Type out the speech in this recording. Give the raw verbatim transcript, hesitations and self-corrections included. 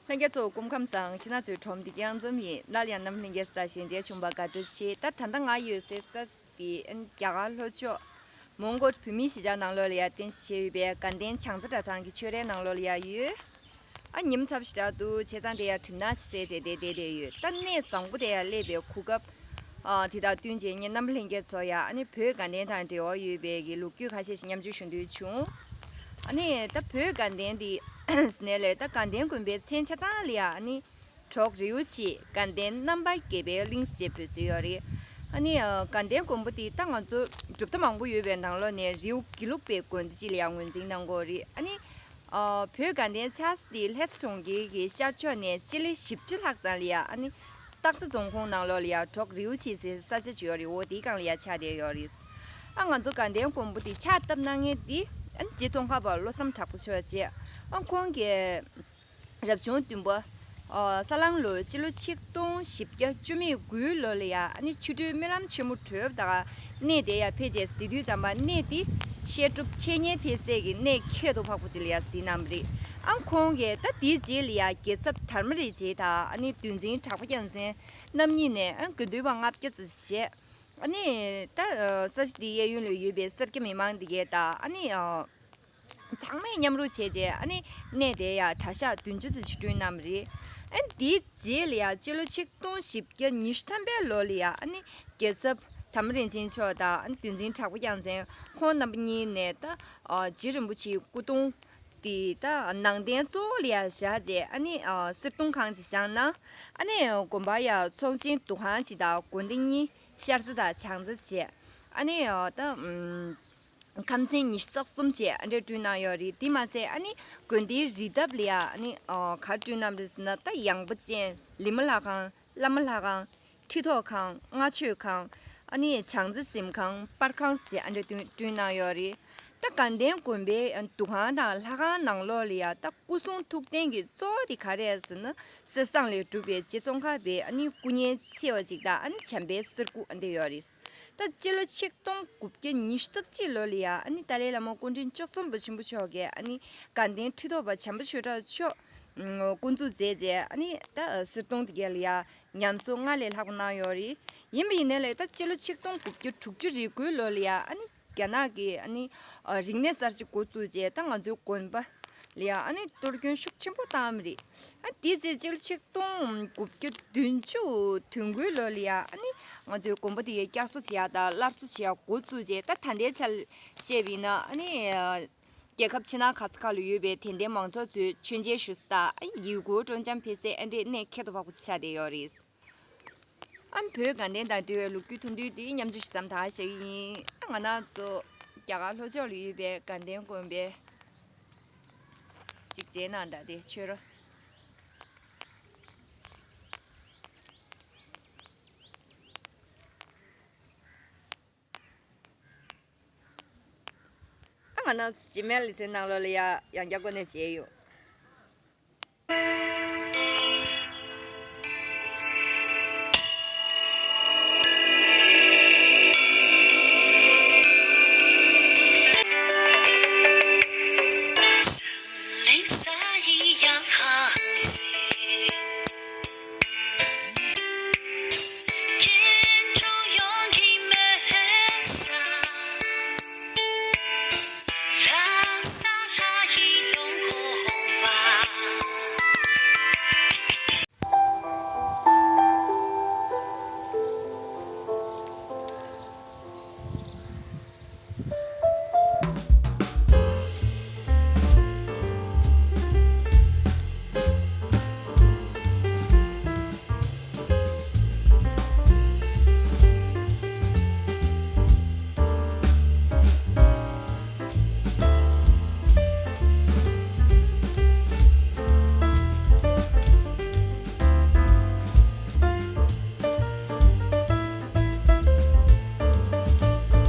ལྷན་རྒྱས་ཚོ་སྐུ་ཁམས་བཟང་། ཁྱེད་རང་ཚོའི་ཁྲོམ་འདི་རྒྱང་འཛོམས་ཡིན། སླར་ཡང་རྣམ་ལྷན་རྒྱས་ས་ཞལ་མཇལ་བྱུང་བ་དགའ་སྤྲོ་ཆེ། ད་ད་ལྟ་ང་ཡོད་སའི་ས་འདི་རྒྱ་གར་ལྷོ་ཕྱོགས་མོན་གྷོ་བོད་མིའི་གཞིས་ཆགས་ནང་ལོགས་ལ་ཡ་རྟེན་གཞི་བྱས་ཡོད་པའི་དགའ་ལྡན་བྱང་རྩེ་གྲྭ་ཚང་གི་ཆོས་རའི་ནང་ལོགས་ལ་ཡ་ཡོད། ཨ་ཉིམ་ཚབས་ཞེ་དྲག་འདུག་བྱས་ཙང་དེ་ཡ་གྲིབ་ནག་ཞིག་བསྲེས་བྱས་དེ་བསྡད་བསྡད་ཡོད། ད་གནས་བཟང་པོ་དེ་ཡ་སླེབས་པའི་གོ་སྐབས་ཨ་དེ་དང་བསྟུན་བྱས་ངས་རྣམ་པ་ལྷན་རྒྱས་ཚོ་ཡ་ཨ་ནི་བོད་དགའ་ལྡན་དང་འབྲེལ་བ་ཡོད་པའི་གི་ལོ་རྒྱུས་ཁ་ཤས་ཤིག་མཉམ་སྤྱོད་ཞུ་འདོད་བྱུང་། ཨ་ནི་ད་བོད་དགའ་ལྡན་འདི་ནས་ལས་ད་དགའ་ལྡན་དགོན་པའི་མཚན་ཆ་ཚང་ལ་ཡ་ཨ་ནི་གྲོགས་རིའུ་ཆེ་དགའ་ལྡན་རྣམ་པར་རྒྱལ་པའི་གླིང་ཞེས་འབོད་སྲོལ་ཡོད་རེད། ཨ་ནི་ཨ་དགའ་ལྡན་དགོན་པ་འདི་ད་ང་ཚོ་གྲུབ་མཐའ་མང་པོ་ཡོད་པའི་ནང་ལོགས་ནས་རིའུ་དགེ་ལུགས་པའི་དགོན་སྡེ་ཅིག་ལ་ཡང་ངོས་འཛིན་གནང་གི་ཡོད་རེད། ཨ་ནི་ཨ་བོད་དགའ་ལྡན་ཆགས་ས་འདི་ལྷ་ས་གྲོང་ཁྱེར་གྱི་ཤར་ཕྱོགས་ནས་སྤྱི་ལེ་བཞི་བཅུ་ལྷག་ཙམ་ལ་ཡ་ཨ་ནི་སྟག་རྩེ་རྫོང་ཁོངས་ནང་ལོགས་ལ་ཡ་གྲོགས་རིའུ་ཆེ་ཟེར་ས་ཆ་ཅིག་ཡོད་རེད། འོ་དེའི་སྒང་ལ་ཡ་ཆགས་བསྡད་ཡོད་རེད། ཨ་ང་ཚོ་དགའ་ལྡན་དགོན་པ་འདི་ཕྱག་བཏབ་གནང་མཁན་འདི་ཨ་ནི་རྗེ་ཙོང་ཁ་པ་བློ་བཟང་གྲགས་པ་མཆོག་བྱས། ཨ་ཁོང་གིས་རབ་བྱུང་བདུན་པ། ཨ་ས་གླང་ལོ་སྤྱི་ལོ་ཆིག་སྟོང་བཞི་བརྒྱ་བཅུ་མེད་དགུའི་ལོ་ལ་ཡ་ཨ་ནི་ཆོ་འཕྲུལ་སྨོན་ལམ་ཆེན་མོ་གྲོལ་བ་དང་གནས་དེ་ཡ་ཕེབས་བྱས་གཟིགས་དུས་ཙམ་པ་གནས་དེ་བཤད་སྒྲུབ་འཆད་ཉན་ཕེབས་སའི་གི་གནས་ཁྱད་དུ་འཕགས་པོ་ཅིག་ལ་ཡ་གཟིགས་གནང་བ་རེད། ཨ་ཁོང་གིས་ད་དེའི་རྗེས་ལ་ཡ་རྒྱལ་ཚབ་དར་མ་རིན་ཆེན་དང་ཨ་ནི་འདུལ་འཛིན་གྲགས་པ་རྒྱལ་མཚན་རྣམ་གཉིས་ནས་ཨ་དགེ་འདུན་པ་ལྔ་བརྒྱ་ཙམ་བྱས། ཨ་ནི་ད་ས་ཆ་དེའི་གཡས་གཡོན་ལ་ཡོད་པའི་སེར་སྐྱ་མི་མང་འདི་གས་དང་ཨ་ནི་ཚང་མས་མཉམ་རུབ་བྱས་རྗེས་ཨ་ནི་གནས་དེ་ཡ་གྲྭ་ཤག་བདུན་ཅུ་ཙམ་ཞིག་བསྐྲུན་གནང་བ་རེད། ཨ་ནི་དེའི་རྗེས་ལ་ཡ་སྤྱི་ལོ་ཆིག་སྟོང་བཞི་བརྒྱ་ཉི་ཤུ་ཐམ་པའི་ལོ་ལ་ཡ་ཨ་ནི་རྒྱལ་ཚབ་དར་མ་རིན་ཆེན་མཆོག་དང་ཨ་ནི་འདུལ་འཛིན་གྲགས་པ་རྒྱལ་མཚན་ཁོང་རྣམ་པ་གཉིས་ནས་ད་རྗེ་རིན་པོ་ཆེའི་སྐུ་གདུང་དེ་ད་ནང་རྟེན་གཙོ་བོ་ལ་ཡ་བཞག་རྗེས་ཨ་ནི་གསེར་གདུང་ཁང་ཅིག་བཞེངས་གནང་། ཨ་ནི་དགོན་པ་ཡ་ཚོགས་ཆེན་འདུ་ཁང་ཅིག་དང་དགོན་སྡེ་གཉིས་ཤར་རྩེ་དང་བྱང་རྩེ་བྱས། ཨ་ནི་ད་ཁམས་ཚན་ཉི་ཤུ་རྩ་གསུམ་བཅས་ཨ་འདྲས་བསྐྲུན་གནང་ཡོད་རེད། དེ་མ་ཟད་ཨ་ནི་དགོན་སྡེའི་རི་འདབས་ལ་ཡ་ཨ་ནི་ཨ་ག་རེ་བསྐྲུན་གནང་རེད་ཟེར་ན། ད་ཡངས་པ་ཅན་ལི་མ་ལྷ་ཁང་། བླ་མ་ལྷ་ཁང་། ཁྲི་ཐོག་ཁང་། རྔ་མཆོད་ཁང་། ཨ་ནི་བྱང་རྩེ་གཟིམ་ཁང་། པར་ཁང་ཟེར་ཨ་འདྲས་བསྐྲུན་བསྐྲུན་གནང་ཡོད་རེད། ད་དགའ་ལྡན་དགོན་པའི་འདུ་ཁང་དང་ལྷ་ཁང་ནང་ལོགས་ལ་ཡ་ད་སྐུ་གསུང་ཐུགས་རྟེན་གྱི་གཙོ་བོ་དེ་ག་རེ་རེད་ཟེར་ན། གསེར་ཟངས་ལས་གྲུབ་པའི་རྗེ་ཙོང་ཁ་པའི་ཨ་ནི་སྐུ་བརྙན་ཆེ་བ་ཅིག་དང་ཨ་ནི་བྱམས་པའི་གསེར་སྐུ་ཨ་འདྲས་ཡོད་རེད། ད་སྤྱི་ལོ་ཆིག་སྟོང་དགུ་བརྒྱ་ཉི་ཤུ་རྩ་གཅིག་ལོ་ལ་ཡ་ཨ་ནི་ཏཱ་ལའི་བླ་མ་སྐུ་ཕྲེང་བཅུ་གསུམ་པ་ཆེན་པོ་མཆོག་གིས་ཨ་ནི་དགའ་ལྡན་ཁྲི་ཐོག་པ་བྱམས་པ་ཆོས་གྲགས་མཆོག་འགོ་འཛུགས་མཛད་རྗེས་ཨ་ནི་ད་གསེར་གདུང་དེ་ག་ལ་ཡ་ཉམས་གསོ་སྔར་ལས་ལྷག་པ་གནང་ཡོད་རེད། ཡིན་པ་ཡིན་ནའི་ལས་ད་སྤྱི་ལོ་ཆིག་སྟོང་དགུ་བརྒྱ་དྲུག་ཅུ་རེ་དགུའི་ལོ་ལ་ཡ་ཨ་ནི་རྒྱ་ནག་གི་ཨ་ནི་རིག་གནས་གསར་བརྗེ་འགོ་བཙུགས་རྗེས་ད་ང་ཚོའི་དགོན་པ་ལ་ཡ་ཨ་ནི་གཏོར་སྐྱོན་ཤུགས་ཆེན་པོ་བཏང་བ་རེད། ཨ་དེའི་རྗེས་སྤྱི་ལོ་ཆིག་སྟོང་དགུ་བརྒྱ་བདུན་ཅུ་དོན་དགུའི་ལོ་ལ་ཡ་ཨ་ནི་ང་ཚོའི་དགོན་པ་དེ་བསྐྱར་གསོ་བྱེད་ཡ་དང་སླར་གསོ་བྱེད་ཡ་འགོ་བཙུགས་རྗེས་ད་ད་ལྟའི་ཆར་བཤད་པ་ཡིན་ན་ཨ་ནི་རྒྱལ་ཁབ་ཕྱི་ནང་ག་ས་ག་ལ་ཡོད་པའི་དད་ལྡན་མང་ཚོགས་ཚོས་མཆོད་མཇལ་ཞུ་ས་དང་ཡུལ་སྐོར་སྤྲོ་འཆམ་ཕེབས་སའི་ཨ་འདྲས་གནས་ཁྱད་དུ་འཕགས་པོ་ཆགས་བསྡད་ཡོད་རེད། ཨ་བོད་དགའ་ལྡན་དང་འབྲེལ་བའི་ལོ་རྒྱུས་ཐུང་ཐུང་དེ་མཉམ་སྤྱོད་ཞུ་མཚམས་ད་བཞག་གི་ཡིན། ཨ་ང་རང་ཚོ་རྒྱ་གར་ལྷོ་ཕྱོགས་ལ་ཡོད་པའི་དགའ་ལྡན་དགོན་པའི་ཅིག་མཇལ་གནང་ད་དེ་ཆོས་ར། ཨ་ང་རང་ཚོ་འཇིགས་མེད་ལེ་ཚན་ནང་ལོགས་ལ་ཡ་ཡང་བསྐྱར་འགོ་ནས་མཇལ་ཡོང་།